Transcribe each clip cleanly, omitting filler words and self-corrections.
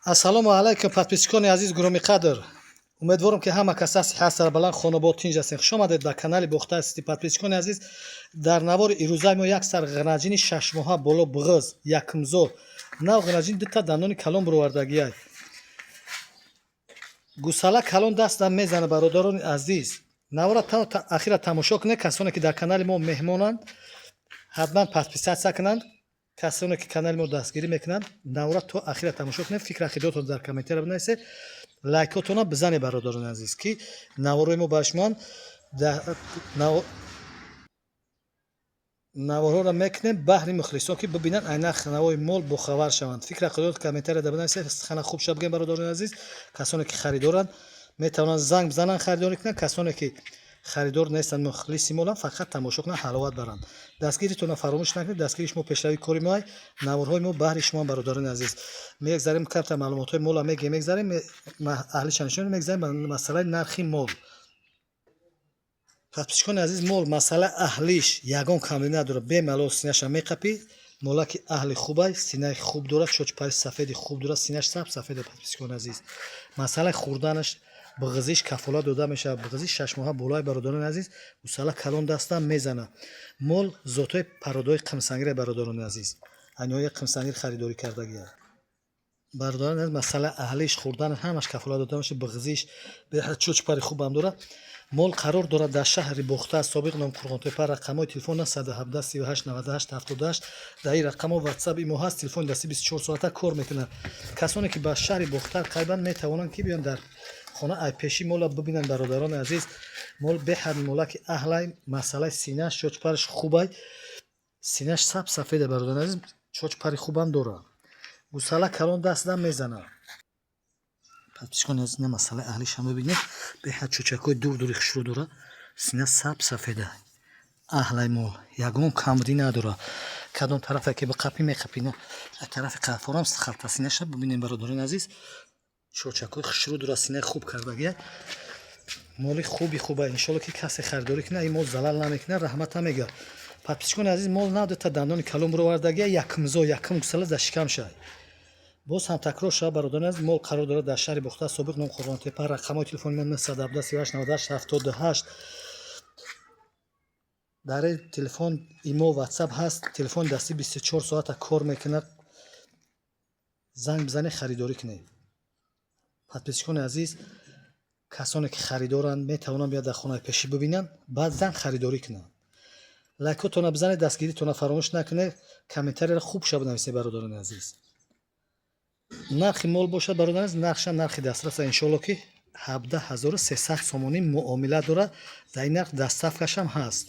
Ассалому алайкум, подписчикони азиз, гиромиқадр. Умедворам, ки ҳама каса сиҳат, сарбаланд, хонобод, тинҷ ҳастед. Хуш омадед ба канали Бохтар Сити. Подписчикони азиз, дар навори ирӯзаи мо як сар ғанаҷини 6 моҳа боло, буғиз, якумзод, нав ғанаҷин, дута дандони калон бировардагиай. Гусала калон дастам мезана. Бародарони азиз, навора то ахира тамошо кунед. Касоне ки дар канали мо меҳмонанд, ҳатман подписаться кунанд. Касоне ки канали мо дастгирӣ мекунанд, навора то ахира тамошо кунед, фикр ақидотон дар комментария бинависед, лайкотона бизанед, бародарони азиз, ки наворои мо ба шумоан. Наворҳоро мекунем баҳри мухлисон, ки бибинанд, ай нархи навои мол бохабар шаванд. Фикр ақидот комментарияда бинависед. Сухана хуб ша бигем, бародарони азиз. Касоне ки харидоранд, метавонанд занг бизананд, харидорӣ кунанд. Касоне ки харидор нестанд, мухлиси моланд, фақат тамошо кунанд, ҳаловат баранд. Дастгиритонро фаромӯш накунед. Дастгири шумо пешравии кори моай. Наворҳои мо баҳри шумо, бародарони азиз. Мегзарем, камтар маълумотҳои мола мегем, мегзарем, аҳлиша нишон, мегзарем ба масъалаи нархи мол. Подписчикони азиз, мол масъала аҳлиш ягон камӣ надорад. Бемалол синаша меқапӣ. Молаки аҳли хубай, синаи хуб дорад, чочпари сафеди хуб дорад, синаш саб сафеда. Подписчикони азиз, масъалаи хӯрданаш, буғизиш кафолат дода мешавад. Буғизиш 6 моҳа болои, бародарони азиз, гусала калон дастам мезана. Мол зотҳои пародаҳои қимсангире, бародарони азиз, айниҳои қимсангир харидорӣ кардагия. Бародарони азиз, масъала аҳлиш, хӯрдан, ҳамаш кафолат дода мешавад. Буғизиш чочпари хубам дорад. Мол қарор дорад дар шаҳри Бохтар, собиқ ном Қурғонтепа. Рақамҳои телефон 917 38 98 78. Дар ин рақамҳо Ватсап, имо ҳаст. Телефони дастӣ 24 соата кор мекунад. Касоне ки ба шаҳри Бохтар қарибанд, метавонанд, ки биёнд, дар хона ай пеши мола бибинанд. Бародарони азиз, мол беҳад молаки аҳлай. Масъалаи синаш, чочпараш хубай, синаш саб сафеда. Бародарони азиз, чочпари хубам дорад. Гусала калон дастам мезанад. Подписчикони азиз, на масъалаи аҳлиша мебинед. Беҳад чӯчакҳои дур дури хушрӯ дорад. Сина саб сафеда. Аҳлай мол ягон камбудӣ надорад. Кадом тарафе ки биқапӣ, меқапӣ. Тарафи қафорам халтасинаша бибинем, бародарони азиз. Чӯчакҳои хушрӯ дорад, синаи хуб кардагия. Моли хуби хуба. Иншолло, ки касе харидорӣ кунад, ин мол залал намекунад, раҳматам мегӯяд. Подписчикони азиз, мол на дута дандони калон бировардагия, якумзо, якум гусала дар шикам шай. Боз ҳам такрор шавад, бародарони азиз, мол қарор дорад дар шаҳри Бохтар, собиқ ном Қурғонтепа. Рақамҳои телефони мо 917 38 98 78. Дар телефон имо, Ватсап ҳаст. Телефони дастӣ 24 соата кор мекунад. Занг бизанед, харидорӣ кунед. Подписчикони азиз, касоне ки харидоранд, метавонанд биёяд, дар хонаи пешӣ бибинанд, баъд занг харидорӣ кунанд. Лайкотона бизанед, дастгиритона фаромӯш накунед, комментарияро хуб ша бинависед, бародарони азиз. Нархи мол бошад, бародарони азиз, нархша нархи дастраса. Иншолло, ки 17 300 сомонӣ муомила дорад. Дар ин нарх доставкашам ҳаст.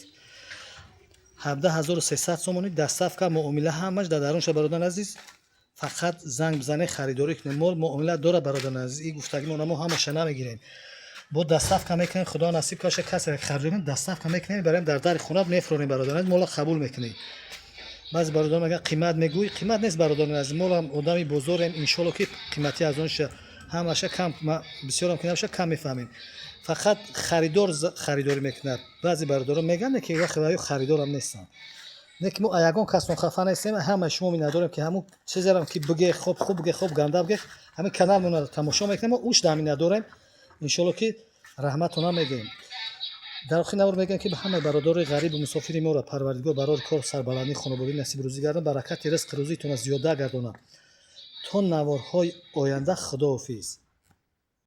17 300 сомонӣ, доставка, муомила ҳамаш дар дарунша. Бародарони азиз, фақат занг бизанед, харидорӣ кунед. Мол муомила дорад, бародарони азиз. Ин гуфтагимона мо ҳамаша намегирем, бо доставка мекунем. Худо насиб каша, касе харидорӣ кунад, доставка мекунем, барем, дар дари хона мефурорем. Бародарони азиз, мола қабул мекунем. Баъзе бародарон мегӯянд, қимат мегӯй. Қимат нест, бародарони азиз, молам одами бозорем. Иншолло, ки қимати аз онша ҳамаша кам, бисёрам ки набоша, кам мефаҳмем. Фақат харидор харидорӣ мекунад. Баъзе бародарон мегӯянд, ки вақте ё харидорам нестанд. Не ки мо ягон касон хафа нестем, ҳамаи шумо миннатдорем, ки ҳамун чизерам ки биге, хоб хуб биге, хоб ганда биге, ҳамин каналмонро тамошо мекунем. Мо уш да миннатдорем. Иншолло, ки раҳматона мегӯем. Дар охири навор мегӯям, ки ба ҳамаи бародарои ғарибу мусофири моро Парвардигор барори кор, сарбаландӣ, хонободӣ насиб рӯзӣ гардонад, баракати ризқи рӯзитонро зиёда гардонад. То наворҳои оянда, худоҳофиз.